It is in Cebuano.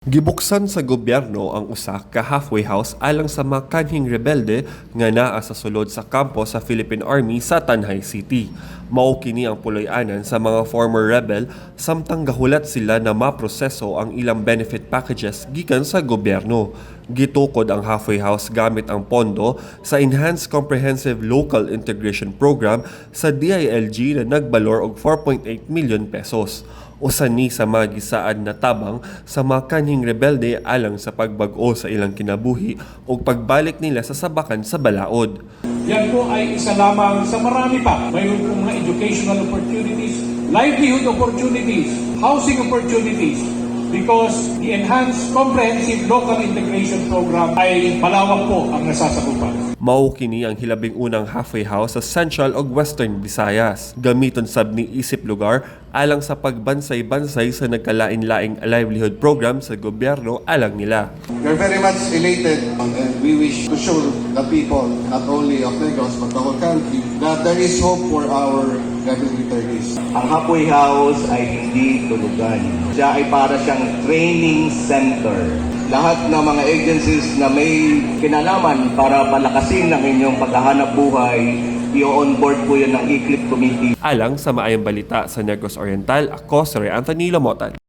Gibuksan sa gobyerno ang usa ka halfway house alang sa mga kanhing rebelde nga naa sa sulod sa kampo sa Philippine Army sa Tanjay City. Mao kini ang puloy-anan sa mga former rebel samtang gahulat sila na maproseso ang ilang benefit packages gikan sa gobyerno. Gitukod ang halfway house gamit ang pondo sa Enhanced Comprehensive Local Integration Program sa DILG na nagbalor og 4.8 million pesos. Usa ni sa mga gisaad na tabang sa mga kanhing rebelde alang sa pagbag-o sa ilang kinabuhi ug pagbalik nila sa sabakan sa balaod. Yan po ay isa lamang sa marami pa. Mayroon pong mga educational opportunities, livelihood opportunities, housing opportunities, because the Enhanced Comprehensive Local Integration Program ay malawak po ang nasasakupan. Mao kini ang hilabing unang halfway house sa Central ug Western Visayas. Gamiton sab ni isip lugar alang sa pagbansay-bansay sa nagkalain-laing livelihood program sa gobyerno alang nila. We are very much elated and we wish to show the people, not only of Negros but the whole country, that there is hope for our rebel returnees. Ang halfway house ay hindi tulugan. Siya ay para siyang training center. Lahat ng mga agencies na may kinalaman para palakasin ang inyong paghahanap buhay, i-onboard po yan ng ECLIP committee. Alang sa Maayong Balita sa Negros Oriental, ako si Ray Anthony Lamotan.